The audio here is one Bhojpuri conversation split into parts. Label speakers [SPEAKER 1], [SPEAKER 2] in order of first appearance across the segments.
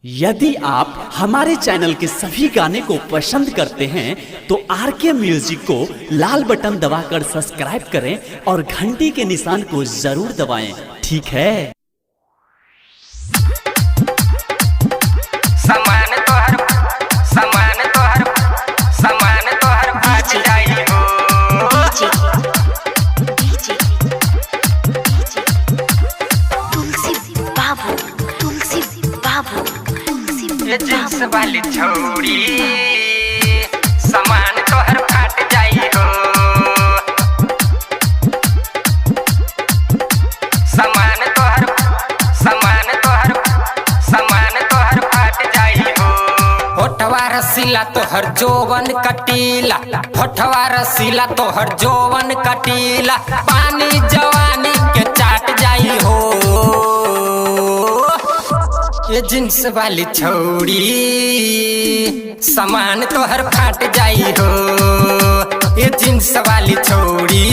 [SPEAKER 1] यदि आप हमारे चैनल के सभी गाने को पसंद करते हैं तो आर के म्यूजिक को लाल बटन दबाकर सब्सक्राइब करें और घंटी के निशान को जरूर दबाएं। ठीक है।
[SPEAKER 2] सामान तोहर, सामान तोहर, सामान तोहर फाट जाई हो।
[SPEAKER 3] DJ DJ DJ Tulsi Babu, Tulsi Babu, Tulsi
[SPEAKER 2] ये जींस
[SPEAKER 3] बाबू।
[SPEAKER 2] वाली छोरी, सामान तोहर फाट जाई हो। सामान तोहर, सामान तोहर, सामान तोहर फाट जाई हो।
[SPEAKER 4] होठवा रसीला तोहर जोवन कटीला, होठवा रसीला तोहर जोवन कटीला, पानी जवानी के चाट जाई हो। ये जींस वाली छौरी, सामान तोहर फाट जाई हो। ये जींस वाली छौरी,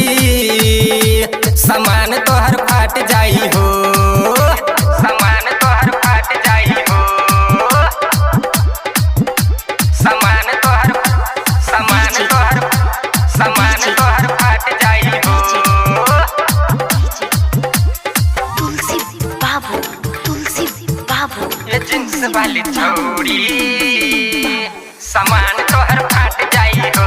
[SPEAKER 4] सामान तोहर फाट जाई हो।
[SPEAKER 2] सामान तोहर फाट जाई हो। सामान तोहर, सामान तोहर, सामान तोहर फाट जाई हो।
[SPEAKER 3] डीजे तुलसी बाबू, तुलसी बाबू,
[SPEAKER 2] ये जींस वाली छोरी, सामान तोहर फाट जाई हो।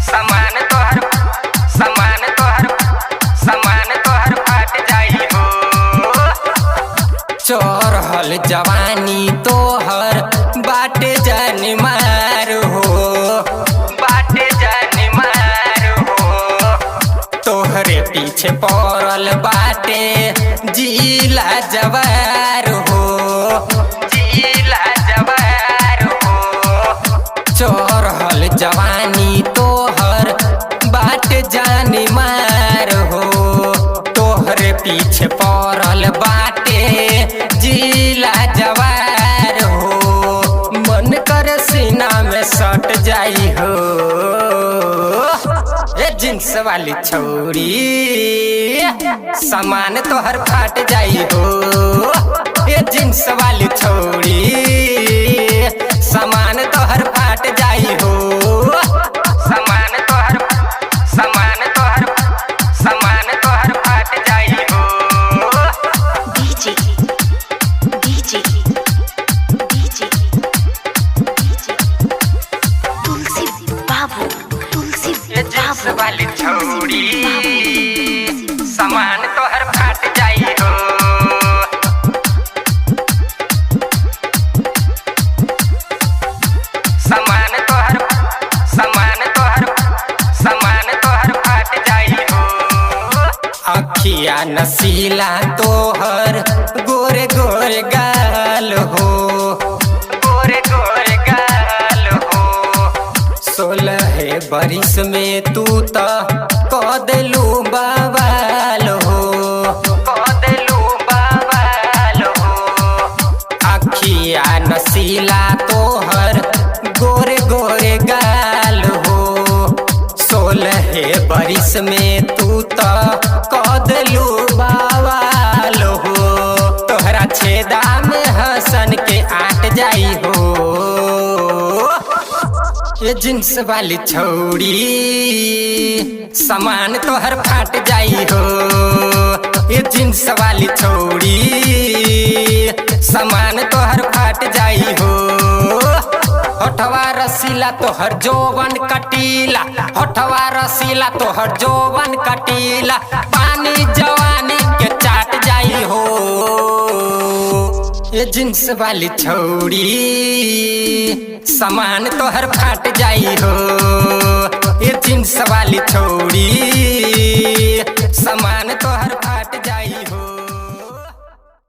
[SPEAKER 2] सामान तोहर, सामान तोहर, सामान तोहर फाट जाई हो।
[SPEAKER 4] चढ़ल जवानी तोहर बाटे जान मार हो,
[SPEAKER 2] बाटे जान मार हो।
[SPEAKER 4] तोहरे पीछे पड़ल बाटे जिला जवार हो,
[SPEAKER 2] जिला जवार हो।
[SPEAKER 4] चढ़ल जवानी तोहर बाटे जान मार हो, तोहरे पीछे पड़ल बाटे जिला जवार हो। मन कर सीना में सट जाई हो। ए जींस वाली छौरी, सामान तोहर फाट जाई हो। ए जींस वाली छौरी, सामान तोहर फाट जाई हो।
[SPEAKER 2] सामान तोहर, सामान तोहर, सामान तोहर फाट जाई हो।
[SPEAKER 3] DJ DJ DJ DJ Tulsi Babu, Tulsi
[SPEAKER 2] ये जींस
[SPEAKER 3] बाबू,
[SPEAKER 2] वाली छोरी,
[SPEAKER 3] तुलसी
[SPEAKER 2] सामान तोहर फाट जाई हो। सामान तोहर, सामान तोहर, सामान तोहर फाट जाई हो।
[SPEAKER 4] अखिया नसीला तोहर गोरे गोरे गाल हो,
[SPEAKER 2] गोरे गोरे गाल हो।
[SPEAKER 4] 16 बरिस में तू त क देलू बवाल हो,
[SPEAKER 2] कह देलू बवाल हो।
[SPEAKER 4] अखिया नसीला तोहर गोरे गोरे गाल हो, 16 बरिस में तू त क देलू बवाल हो। तोहरा छेदा में हसन के आट जाई हो। ये जींस वाली छौरी, सामान तोहर फाट जाई हो। ये जींस वाली छौरी, सामान तोहर फाट जाई हो। होठवा रसीला तोहर जोवन कटीला, होठवा रसीला तोहर जोवन कटीला, पानी जवानी के चाट जाई हो। ये जींस वाली छौरी, सामान तोहर फाट जाई हो।